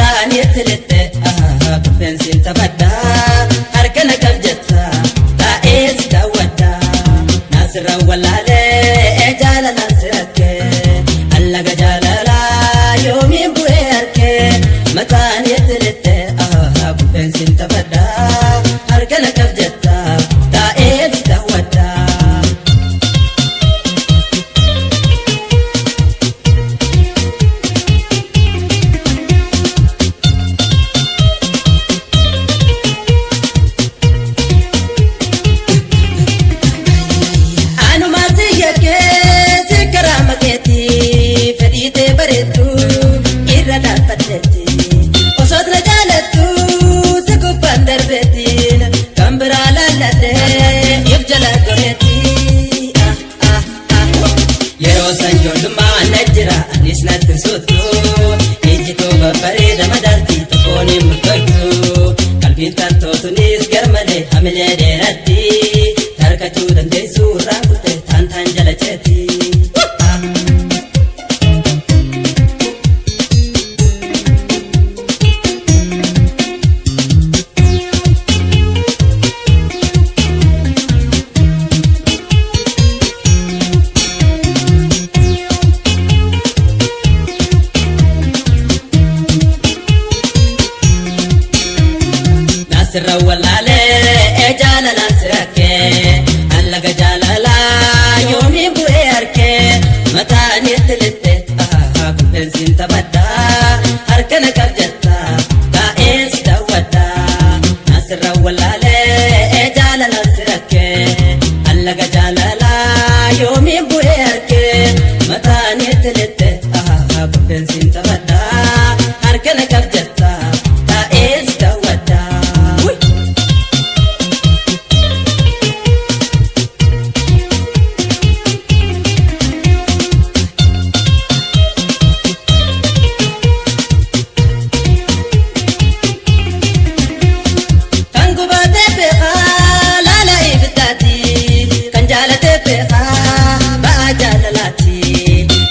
Mataan itti lixxe kuffeensiin taphadha. Harka na qab jetta taa'ee si daawwadha. Naasirra wallaalee jaalalaan si rakke. Allaga jaalalaa yoomiin bu'ee harkee. Mataan itti lixxe kuffeensiin taphadha. Harka na qab jetta taa'ee si daawwadha. Anuma si yakkee si karaa makeetti fedhii tee bareeddu irra dhaabbatteetti. Osoo na jaalattu si gubbaan darbeettiin kan biraa laalladhee if jala goreetti. Yeroo san ijoollummaa na jira anis natti hin suuttu. Ijji too babbareeda madaalti tokkoon hin murtooftu. Qalbiin tantootunis garmalee hamilee dheeratti. Tarkachuu dandeessu irraa kutte taantaan jala ceeti. Naasirra wallaalee jaalalaan si rakkee. Allaga jaalalaa yoomiin bu'ee harkee. Mataan itti lixxe kuffeensiin taphadha. Harka na qab jetta taa'ee si daawwadha. Naasirra wallaalee jaalalaan si rakkee. Allaga jaalalaa yoomiin bu'ee harkee. Mataan itti lixxe kuffeensiin taphadha. Harka na qab jetta taa'ee si daawwadha. Kan gubatee beekaa laala ibiddaati. Kan jaalatee beekaa ba'aa jaalalaati.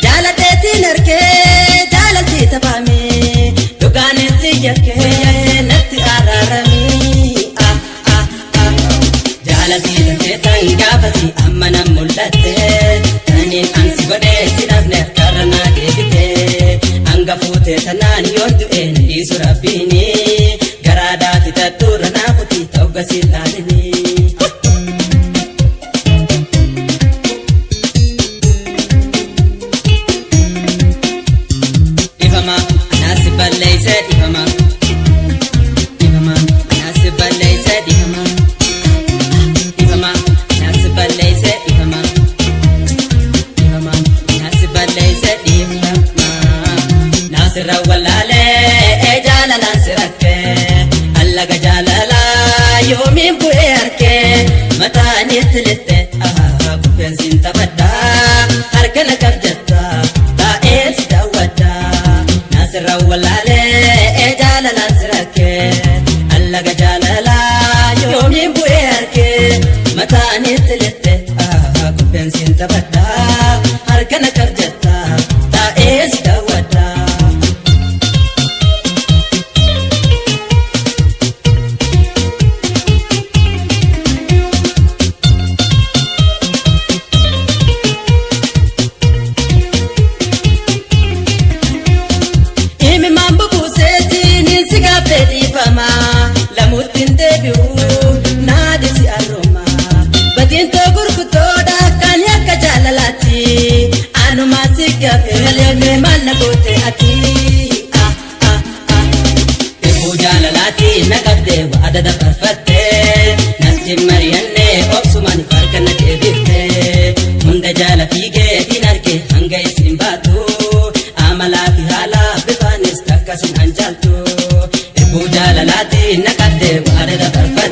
Jaalateetiin harkee jaalalti taphaame. Dhugaanin si yakkee natti araarami. Jaalatii tantee tan gaafasi amma nan mul'atte. Taniin ansi godhee si dhabne harkarra naa deebite. Hanga fuutee tanaan yoon du'e na dhiisu rabbiini. Garaadhaa fixattuurra naa kuti ta'uu si laalini. Dhifama anaasi balleessee dhifama. Dhifama anaasi balleessee dhifama. Dhifama anaasi balleessee dhifama. Dhifama anaasi balleessee dhifama. Naasirra wallaalee jaalalaan si rakkee. Allaga jaalalaa yoomiin bu'ee harkee. Mataan itti lixxe kuffeensiin taphadha. Harka na qab jetta taa'ee si daawwadha. Naasirra wallaalee jaalalaan si rakkee. Allaga jaalalaa yoomiin bu'ee harkee. Mataan itti lixxe kuffeensiin taphadha. Harka na qab jetta taa'ee si daawwadha. Himimaan bubuuseetiin si gaaffee dhiifama. Lamuutti hin deebi'u naadi si arrooma. Batiin too gurguddoodha kan akka jaalalaatti. Anumaa si gaaffee malee maal na goote ati. Eeboo jaalalaati na qabdee waada dabarfattee. Natti mari'annee obsumaan farka na deebiftee. Hunda jaala fiigeetiin arge hanga isin baatu. Amalaa fi haala bifaanis takkasin anjaaltu. Eeboo jaalalaati na qabdee waada dabarfattee.